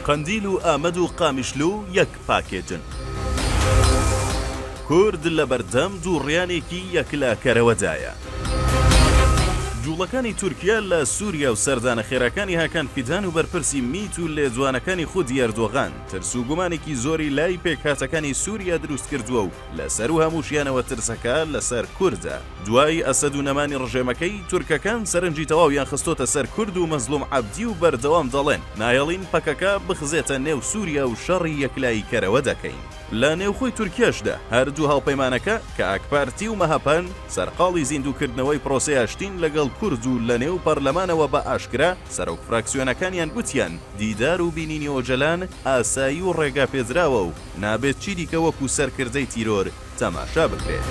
قەندیل و ئامەد و قامیشلو یەک پاکێجن. کورد لەبەردەم دووڕیانێکی یەکلاکەرەوەدایە. جوڵەکانی تورکیا لە سوریا و سەردانە خێراکانی هاکان فیدان و بەرپرسی میت و لێدوانەکانی خودی ئەردۆغان ترس و گومانێکی زۆری لای پێکهاتەکانی سوریا دروستکردووە و لەسەروو هەمووشیانەوە ترسەکە لەسەر کوردە. دوای ئەسەد و نەمانی ڕژێمەکەی، تورکەکان سەرنجی تەواویان خستۆتە سەر کورد و مەزلوم عەبدی و بەردەوام دەڵێن، نایەڵین پەکەکە بخزێتە نێو سوریا و شەڕی یەکلاییکەرەوە دەکەین. لە نێوخۆی تورکیاشدا هەردوو هاوپەیمانەکە کە ئاکپارتی و مەهەپەن، سەرقاڵی زیندووکردنەوەی پرۆسەی ئاشتین لەگەڵ کورد و لەنێو پەرلەمانەوە بە ئاشکرا سەرۆک فراکسیۆنەکانیان گوتیان دیدار و بینینی ئۆجەلان ئاسایی و ڕێگاپێدراوە و نابێت چیدیکە وەکو سەرکردەی تیرۆر تەماشا بکرێت.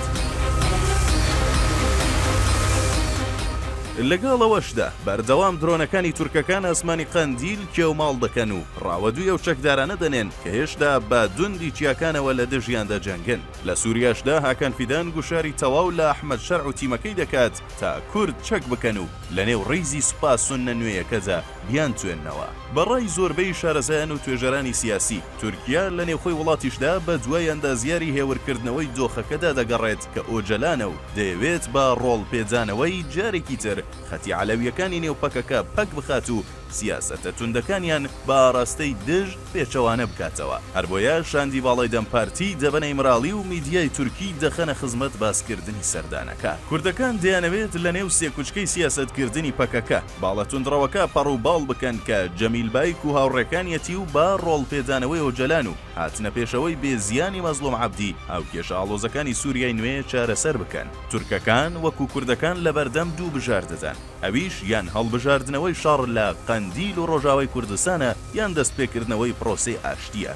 لەگەڵ ئەوەشدا بەردەوام درۆنەکانی تورکەکان ئاسمانی قەندیل کێوماڵ دەکەن و ڕاوەدووی ئەو چەکدارانە دەنێن کە هێشتا بە دوندی چیاکانەوە لە دژیان دەجەنگن. لە سوریاشدا هاکان فیدان گوشاری تەواو لە ئەحمەد شەرع و تیمەکەی دەکات تا کورد چەک بکەن و لەنێو ڕیزی سوپا سوننە نوێیەکەدا بیانتوێننەوە. بە ڕای زۆربەی شارەزایان و توێژەرانی سیاسی، تورکیا لە نێوخۆی وڵاتیشدا بە دوای ئەندازیاری هێورکردنەوەی دۆخەکەدا دەگەڕێت کە ئۆجەلانە و دەیەوێت بە ڕۆڵ پێدانەوەی جارێکی تر خەتی عەلەوییەکانی نێو پەکەکە پەک بخات و سیاسەتە توندەکانیان بە ئاراستەی دژ پێچەوانە بکاتەوە. هەربۆیە شاندی باڵای دەم پارتی دەبەنە ئیمراڵی و میدیای تورکی دەخەنە خزمەت باسکردنی سەردانەکە. کوردەکان دەیانەوێت لە نێو سێکوچکەی سیاسەتکردنی پەکەکە، باڵە توندڕەوەکە پەڕ و باڵ بکەن کە جەمیل بایک و هاوڕێکانیەتی و بە ڕۆڵ پێدانەوەی ئۆجەلان و هاتنە پێشەوەی بێ زیانی مەزڵوم عەبدی هاوکێشە ئاڵۆزەکانی سوریای نوێ چارەسەر بکەن. تورکەکان وەکو کوردەکان لەبەردەم دوو بژاردەدان، ئەویش یان هەڵبژاردنەوەی شەڕ لە قەندیل و ڕۆژاوای کوردستانە یان دەستپێکردنەوەی پرۆسەی ئاشتییە.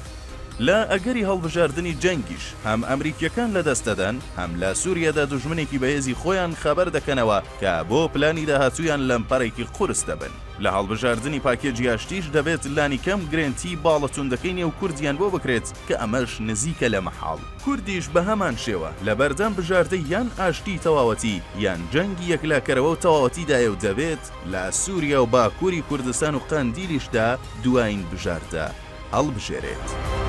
لە ئەگەری هەڵبژاردنی جەنگیش هەم ئەمریکییەکان لەدەست دەدەن، هەم لە سوریادا دوژمنێکی بەهێزی خۆیان خەبەر دەکەنەوە کە بۆ پلانی داهاتوویان لەمپەرێکی قورس دەبن. لە هەڵبژاردنی پاکێجی ئاشتیش دەبێت لانیکەم گرێنتی باڵە توندەکەی نێو کوردیان بۆ بکرێت کە ئەمەش نزیکە لە مەحاڵ. کوردیش بەهەمان شێوە لەبەردەم بژاردەی یان ئاشتیی تەواوەتی یان جەنگی یەکلاکەرەوە و تەواوەتیدایە و دەبێت لە سوریا و باکوری کوردستان و قەندیلیشدا دواین بژاردە هەڵبژێرێت.